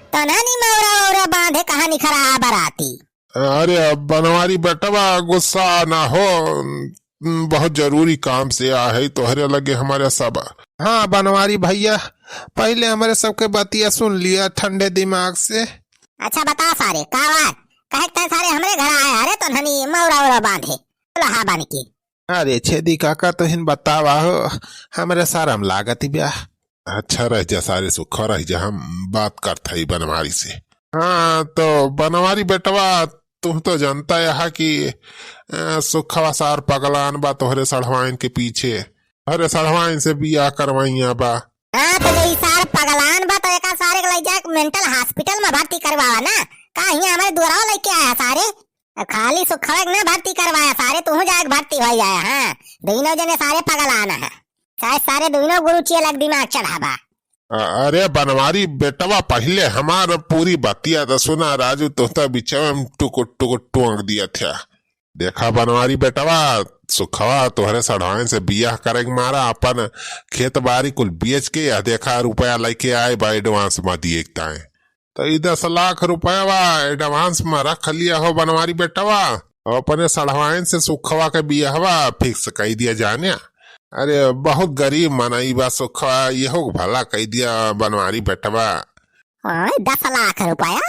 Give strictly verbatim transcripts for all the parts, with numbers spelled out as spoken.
तो ना नी मौरा औरा बांधे कहाँ निखरा बराती। अरे अब बनवारी बेटवा गुस्सा ना हो, बहुत जरूरी काम से आ है तोहरे लगे हमरे सब। हाँ बनवारी भैया, पहिले हमरे सबके बतिया सुन लिया ठंडे दिमाग से। अच्छा बता सारे, का बात? कहे के तैं सारे हमरे घर आया, अरे तो ननी मौरा औरा बांधे। बोला हाँ बानी की। अरे छेदी काका, तोहिन बतावा हो, हमरे शरम लागत बा। अच्छा रह जा सारे, सुखा रह जा, हम बात करत हई बनवारी से। हाँ, तो बनवारी बेटवा, तू तो जानता यहाँ कि, अ, सुखवा सार पगलान बा तोहरे सढ़वाइन के पीछे, तोहरे सढ़वाइन से बियाह करवाइया बा। हाँ, तो जो ई सार पगलान बा, तो एका सारे के लई जाके mental hospital में भर्ती करवावा ना। का हियाँ हमरे दुआरा लइके आया सारे? खाली सुखवा के ना भर्ती करवाया सारे, तू जाके भर्ती हो जाए। हाँ, दोनों जने सारे पगलान है। सारे, सारे दोनों गुरु चिया लग दिमाग चढ़ावा। अ-, अरे बनवारी बेटवा, पहिले हमार पूरी बतिया तो सुना। राजू, तू तो बीच में टुकुर टुकुर टोंक दिया था। देखा बनवारी बेटवा, सुखवा तोहरे सढ़वाइन से बियाह करे के मारा अपन खेत बारी कुल बेच के, या देखा रुपया लइके आए बा advance में दिए के ताए। तो ई दस लाख रुपया बा advance में रख लिया हो बनवारी बेटवा, और अपने सढ़वाइन से सुखवा के बियाहवा fix कई दिया जाने। अरे बहुत गरीब मनई बा सुखवा, यहो के भला कई दिया बनवारी बेटवा। ओए, दस लाख रुपया?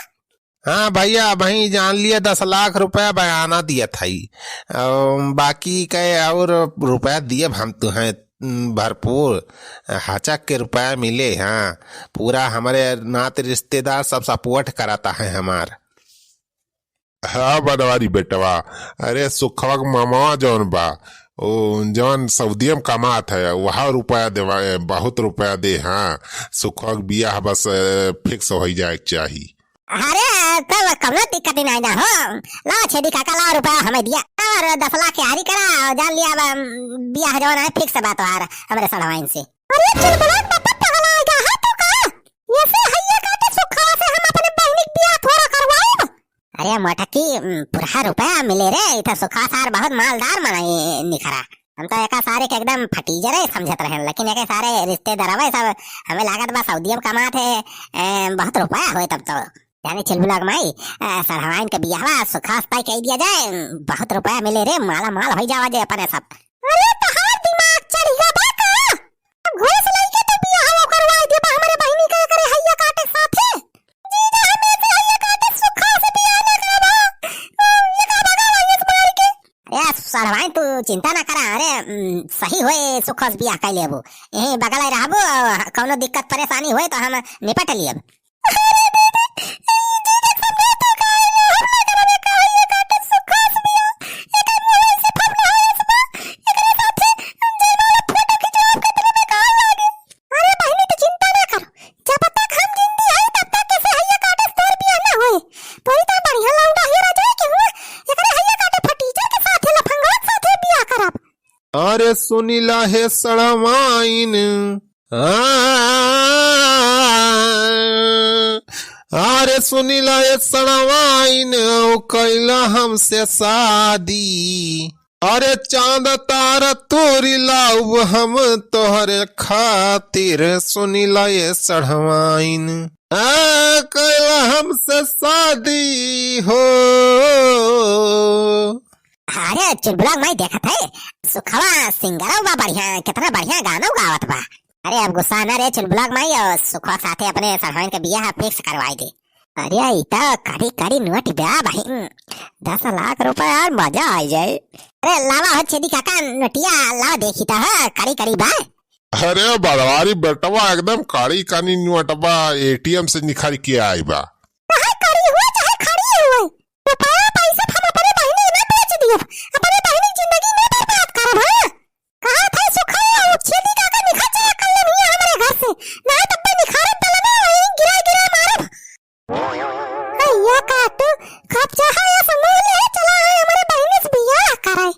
हाँ भैया, अबहीं जान लिए दस लाख रुपया बयाना दियत हई। अम, बाकी के और रुपया दियब हम तुहें, उम, भरपूर हचक के रुपया मिले। हाँ, पूरा हमरे नात रिश्तेदार सब support कराता है हमार। हाँ बनवारी बेटवा, अरे सुखवा के मामा जौन बा, ओ जौन सऊदिया में कमात है, वह रुपया देवा, बहुत रुपया दे। हाँ, सुखवा के बियाह बस, ए, fix होई जाए के चाही। अरे, तब कौनो दिक्कत ही नहीं ना हो। लाओ छेदी काका, लाओ रुपया हमें दिया। और दस लाख के हारी करा, और जान लिया, अब, अम, बियाह जौन है, fix बात है हमरे सड़वाइन से। अरे, चुलबुलान बापा पगला आएगा, हाँ तो का? ये से हइये काटे सुखवा से हम अपने बहिनी के बियाह थोड़ा करवाएब। अरे मोटकी, उम, पूरा रुपया मिले रे, ई तो सुखवा सार बहुत मालदार मनई निखरा। हम तो एका सारे के एकदम फटीजरे समझत रहेन, लेकिन एके सारे रिश्तेदारवे सब हमें लागत बा सऊदिया में कमात है, ए, बहुत रुपया होए तब तो। जाने चिलबुला के माई, ए, सड़वाइन के बियाहवा सुखा से तय कई दिया जाए, बहुत रुपया मिले रे, माला माल होई जावा जे अपने सब। अरे तहार दिमाग चढ़ गया बा का? अब घूस लइके तो बियाहवा करवाई देबा हमरे बहिनी के, एकरे हइया काटे साथे। जीजा, हमें से हइया काटे सुखा से बियाह ना करबा। ओ, ये का भगा वायरस मार के। अरे सड़वाइन, तू चिंता ना करा। अरे, उम, सही होए, सुखस बियाह कर लेबू। यहीं बगल ही रहबू, और कौनो दिक्कत परेशानी होए तो हम निपट लेब। अरे दीदी, ई जीजा समझा तो का है, हम ना करबे का है, ये काटे सुखस बियाह। एकर मुंह से फब ना होए इसबा। एकरे साथे जयमाला फोटो खिंचवाब के तने बेकार लागे। अरे बहिनी, तू चिंता ना कर, जब तक हम जिंदी हई, तब तक कैसे हइया काटे तोर बियाह ना होए। तोरी तो बढ़िया लौंडा हिया राजा के हुआ, एकरे हइया काटे फटीचर के साथे, लफंगवा के साथे बियाह करब। अरे सुनिला हे सड़वाइन, आ, अरे सुनिला हे सड़वाइन, ओ कैला हमसे शादी। अरे चांद तारा तोरी लाउब हम तोहरे खातिर, सुनिला ये सढ़वाइन। आ, कैला हमसे शादी हो। अरे चुलबुला के माई देखत है, सुखवा सिंगरवा बा बढ़िया, कितना बढ़िया गाना गावत बा। अरे अब गुस्सा ना रे चुलबुला के माई, और सुखवा साथे अपने सढ़वाइन के बियाह fix करवाई दे। अरे, ई त कड़ी कड़ी नोट बा बहिन, दस लाख रुपया और मजा आ जाए। अरे, लावा हो छेदी काका, नोटिया लावा देखी त, हाँ, कड़ी कड़ी बा। अरे, बरवारी बेटवा, एकदम कड़ी कड़ी नोट बा, ATM से निखर के आई बा। चाहे कड़ी हुए, चाहे खड़ी हुए, रुपया पैसा हम अपने बहिनी के ना बेच दियो, अपने बहिनी की जिंदगी में बर्बाद करब, हाँ? कहा था सुखा, वो छेदी काका निखर चला कर ले भैया हमारे घर से, ना तब पे निखारत तले ना, वहीं गिरा गिरा मारब। अय्या काटू, खूब चाहा या समूह ले चला है हमरे बहिनी से बियाह करे।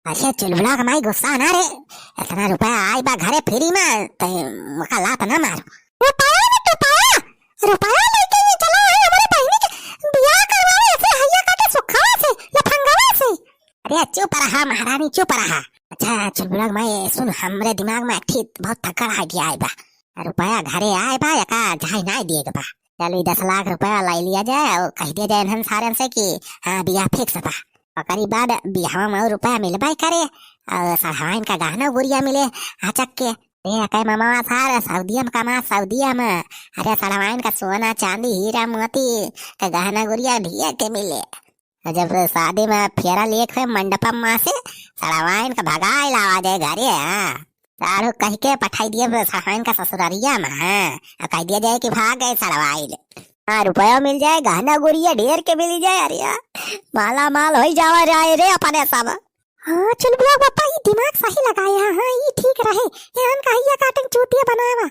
अच्छा चुलबुला के माई गुस्सा ना रे, इतना रुपया आई बा घरे free में, ते मका लात ना मार। रुपया ना टुपया, रुपया लेके ये चला है हमरे बहिनी के बियाह करवावे ऐसे हइया काटे सुखवा से, लफंगवा से। अरे चुप रहा महारानी, चुप रहा। अच्छा चुलबुला के माई सुन, हमरे दिमाग में एक ठे बहुत तगड़ा idea आई बा। रुपया घरे आए बा, एका जाए ना दिए के बा। चल, ई दस लाख रुपया लाई लिया जाए और कह दिया जाए इन्हन सारन से कि हाँ, बियाह fix बा। ओकरी बाद बियाह में और रुपया मिलबे करे और सढ़वाइन का गहना गुरिया मिले अचक के। ए, अकै मामा सार सऊदिया में कमा, सऊदिया में। अरे, सढ़वाइन का सोना, चांदी, हीरा, मोती का गहना गुरिया ढेर के मिले। और जब शादी में फेरा लेके हुए मंडपम में से, सढ़वाइन का भगाए लावा जाए घरे, हाँ। साढ़ू कह के पठाई दिए सढ़वाइन का ससुररिया में, हाँ। और कह दिया जाए कि भाग गए सढ़वाइन। हाँ, रुपया मिल जाए, गहना गुरिया ढेर के मिल जाए, अरे यार, माला माल हो जावा जाए रे अपने सब। हाँ, चुलबुला बापा, ई दिमाग सही लगाया, हाँ, ई ठीक रहे। एहन कहिया काटें चूतिया बनावा।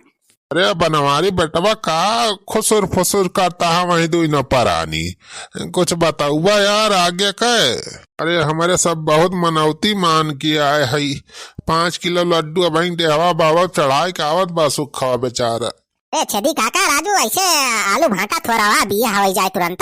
अरे बनवारी बेटवा, का खुसुर फुसुर करता है वहीं दुई न परानी? कुछ बताउबा यार आगे के। अरे हमरे सब बहुत मनौती मान के आए हई। पाँच किलो लड्डू अबहीं देहवा बाबा चढ़ाए के आवत बा सुखवा बेचारा। ए छेदी काका, राजू, ऐसे आलू भाटा थोड़ा वा बिया हवाई जाए तुरंत।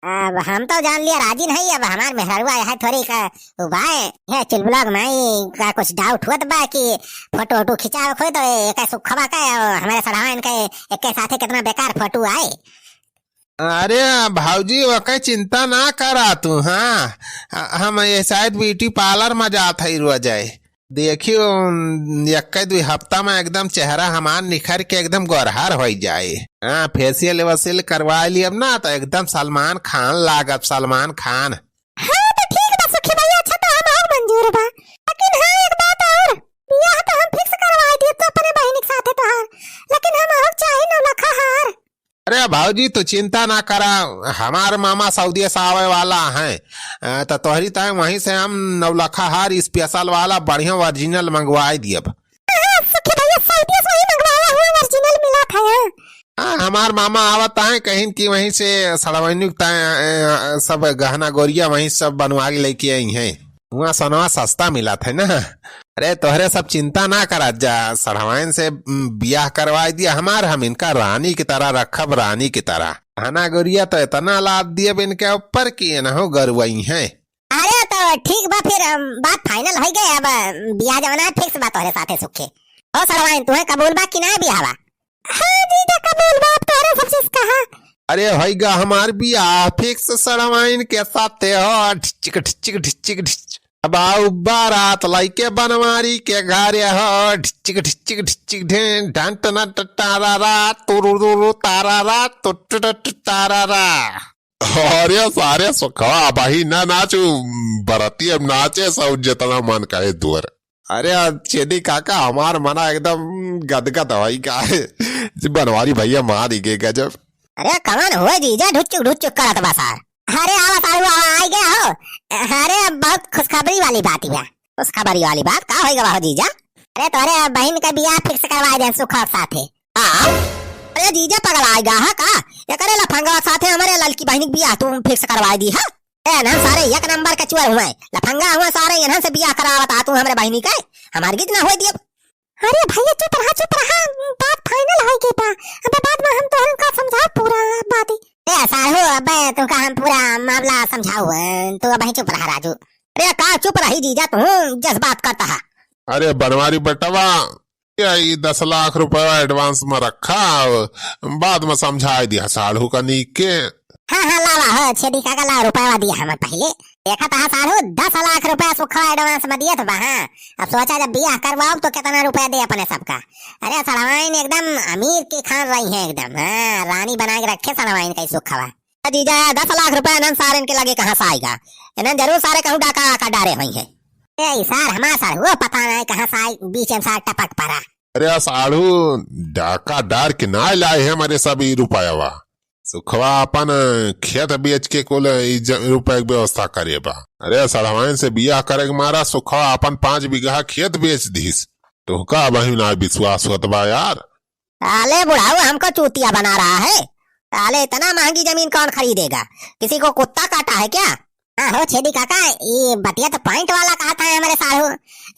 अब हम तो जान लिया राजी नहीं, अब हमार मेहररुआ है थोड़ी का उबाए। हे चुलबुला के माई का कुछ doubt होत बा कि फोटो वोटो खिंचावे खोई तो एक सुखवा का और हमारे सढ़वाइन के एक के साथे कितना बेकार फोटो आए। अरे भौजी, ओके चिंता ना करा तू, हाँ। हम ये शायद beauty parlour में जात हई रोज आए। देखियो, एक्के दुई हफ्ता में एकदम चेहरा हमार निखर के एकदम गोरहर होइ जाए। हाँ, facial वेशियल करवा लियब ना, तो एकदम सलमान खान लागब, सलमान खान। हाँ, तो ठीक बा सुखी भैया, अच्छा तो हम और मंजूर बा। लेकिन हाँ, एक बात और, बियाह तो हम fix करवा दिए तो अपने बहिनी के साथे तोहार, लेकिन हम और चाही नौलखा हार। अरे भौजी, तू चिंता ना करा, हमार मामा सऊदिया से आवे वाला हैं, अ, त तोहरी ताईं वहीं से हम नौलखा हार special वाला बढ़िया original मंगवाए दियब। हाँ, सुखी भैया, सऊदिया से वही मंगवाया हुआ original मिला था यहाँ। हाँ, हमार मामा आवत हैं, कहिन कि वहीं से सड़वैनिक ताईं, अ, सब गहना गोरिया वहीं सब बनवा के लेके आई हैं। हुआँ सोनवा सस्ता मिलत है ना। अरे तोहरे सब चिंता ना करा जा, सढ़वाइन से, उम, बियाह करवाई दिया हमार, हम इनका रानी की तरह रखब, रानी की तरह। गहना गुरिया तो इतना लाद दियब इनके ऊपर कि इनहू गरुआई हैं। अरे तो ठीक बा फिर, अम, बात final होइ गए, अब, अम, बियाह जवना है fix बा तोहरे साथे सुखे। ओ सढ़वाइन, तुहे कबूल बा कि ना बियाहवा? हाँ जीजा, कबूल बा, अब तोहरे सब चीज कहा। अरे होइगा हमार बियाह fix सड़वाइन के साथे हो, ढिचिक ढिचिक ढिचिक ढिच। अब आउ बारात लइके बनवारी के घरे हो, ढिचिक ढिचिक ढिचिक ढिन, ढन टन टटारारा, तुरुरुरु तारारा, तुटुटुट तारारा। अरे सारे सुखवा, अबही ना नाचू, बरती अब नाचे सब जितना मन कहे दुअर। अरे, आ, छेदी काका, हमार मना एकदम गदगद होई का है। बनवारी भैया मार ही गए गजब। अरे, कवन हुए जीजा, ढुचुक ढुचुक करत बा सार? अरे, आवा सार, आवा, आई गया हो। अरे, बहुत खुशखबरी वाली बात है। खुशखबरी वाली बात का होई गवा हो जीजा? अरे, तोरे बहन का बियाह fix करवा दे सुखा के साथे। आ? अरे जीजा, पगलाए गा हा का? एकरे लफंगवा साथे हमरे ललकी बहिनी के बियाह तू fix करवाए दी हा? ए ना सारे, एक नंबर के चुअर हुए, लफंगा हुए सारे, इन्हन से बियाह करावत आ तू हमरे बहिनी के, हमार गीत ना होए दियब। अरे भैया चुप रहा, चुप रहा, बात final होई गई बा, अब बाद में हम तोहन का समझाओ पूरा बात। ए साढ़ू, अबे तुमका हम पूरा मामला समझाओ, तू अबही चुप रहा राजू। अरे का चुप रही जीजा, तू जज्बात करता है। अरे बनवारी बेटवा, या ई दस लाख रुपया advance में रखा, बाद में समझाए दिया साढ़ू का नीक के। हाँ, हाँ, लावा हो, छेदी काका, लावा रुपया दिया हमें पहले। देखा था साढ़ू, दस लाख रुपया सुखवा advance में दिए थे बा, हाँ। अब सोचा जब बियाह करवाओ तो कितना रुपया दे अपने सबका। अरे सड़वाइन एकदम अमीर की खान रही है एकदम, हाँ, रानी बना के रखे सड़वाइन का ही सुखवा। जीजा, दस लाख रुपया इन्हन सारे इनके लगे कहाँ से आएगा? इन्हन जरूर सारे कहूँ डाका आका डारे हुई है। ए, ई सार हमार सार, वो पता नहीं कहाँ से आई, बीच में सार टपक पड़ा। अरे आ साढ़ू, डाका डार के ना लाए है हमारे सब ई रुपयावा। सुखवा अपन खेत बेच के कुल ई ज-, रुपया के व्यवस्था करे बा। अरे सड़वाइन से बियाह करे के मारा सुखवा अपन पाँच बीघा खेत बेच दीस। तुहका अबही ना विश्वास होत बा यार। साले बुढ़ाऊ हमको चूतिया बना रहा है। साले इतना महंगी जमीन कौन खरीदेगा? किसी को कुत्ता काटा है क्या? हाँ हो छेदी काका, ये बतिया तो point वाला कहा था हमारे साढ़ू।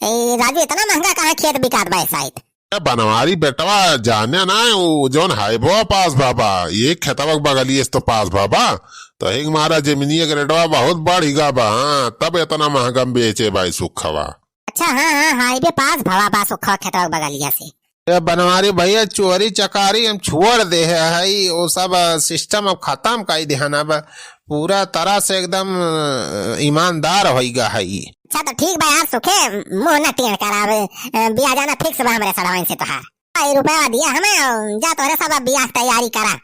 ए, राजू, इतना महंगा कहाँ खेत बिकात बा साइड? ए, बनवारी बेटवा, जाने ना, वो जौन highway पास बाबा, ये खेतवा के बगलिए से तो पास बाबा, तो हिंग मारा जमीनिया के रेटवा बहुत बढ़ गा बा, हाँ, तब इतना महंगा में बेचे भाई सुखवा। अच्छा, हाँ, हाँ, highway पास भवा बा सुखवा खेतवा के बगलिया से। ए बनवारी भइया, चोरी चकारी हम छोड़ देहे हई, वो सब, अ, सिस्टम अब खतम कइ देहन। अब पूरा तरह से एकदम, अ, ईमानदार होइ गा हई। अच्छा तो ठीक बा यार सुखे, मुँह न टेढ़ करावे, अ, बियाह जाना फिक्स बा हमरे सड़वाइन से तोहार। ई रुपया दिया हमें, अ, जा तोहरे सब अब बियाह के तैयारी करा।